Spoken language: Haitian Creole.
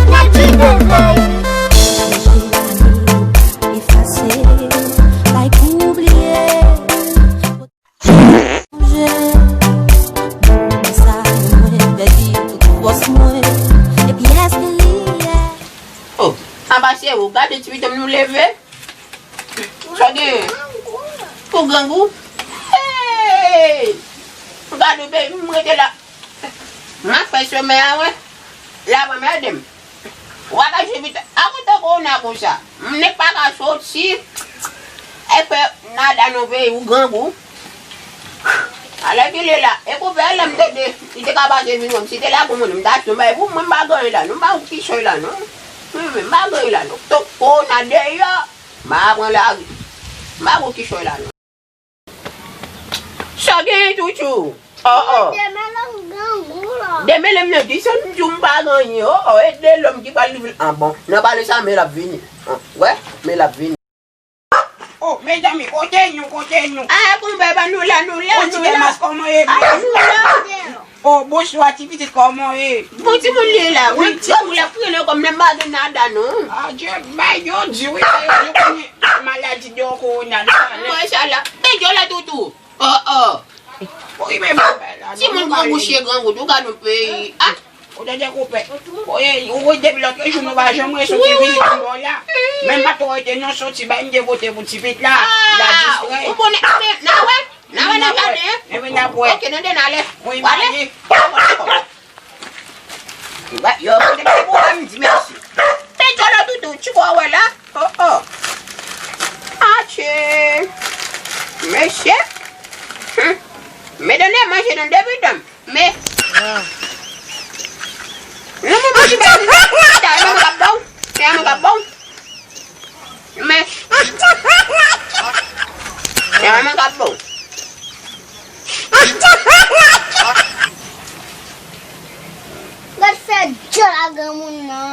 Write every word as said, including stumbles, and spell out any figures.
Mwen di bon vre wi. Efase, bay pou bliye. Sonje, sa mwen pèdi tout fòs mwen. E pyès li ye. Oh, sa pase ou gade ti pitit nou leve. Sa gen pou grangou. Hey! Gade ou peyi m rete la. M ap fè semèn an, wè. Lavan m ede m. W a ka jwe vit. Akoute kowona konsa. M ne pa ka soti. E fè nada nan peyi ou grangou. Alè ki li la. E pou fè lè m te de. Li te ka pase vin wè m. Si te la pou mwen, m ta tonbe pou mwen m pa ganye la. Non, m pa yon kichòy la, non. Mwen menm, m pa ganye la, non. Tou kowona deyò. M a pran lari. M pa gwo kichòy la, non. Sa genyen, Toutou? Oh, oh. Demen lè m grangou la. Demen lè m nan di sa, m di w m pa ganye. Oh, oh, e de lòm ki pral rive. Ah, bon. Nan pale sa, men l ap vini. Ah, wè, men l ap vini. Oh, mezanmi, kote nou, kote nou? Ah, konpè, pa nou la, nou la, nou la. Mas, kòman e? Ah, nou la. Oh, bonswa, ti pitit, kòman w ye? Bon, timoun li la. Wi, timoun la, kriye nan kò m, men m pa gen nada, non. Adye, bay yo di wi, bay yo di konnen maladi de kowona, li pa lè. Machala. Men yo la, Toutou. Oh, oh. Wi, men mwen bay la. Timoun grangou, chyen grangou, tou ka nou peyi. Ah. Ou te gen koupè. Ou ye, ou wè depi lòt jou, nou pa janm wè soti vizit yon bò la. Men m pa twò rete, non, soti, bay m de kote pou ti pitit la. La distrè. Ou konnen, men, nan wè? Nan wè nan jaden, hein? Enben n ap wè. Ok, nan de n ale. Wi, m ale. Yo, mande pou mwen, m di mèsi. Te djòlò Toutou, ti bò wè la. Oh, oh. Atchè. Mesye. Hum. Medam nan manje nan depi tan. Men. Non, men manje pa di. Sa e manman k ap ba w. Se manman k ap ba w. Men. Se manman k ap ba w. Gad fè djòl a granmoun nan.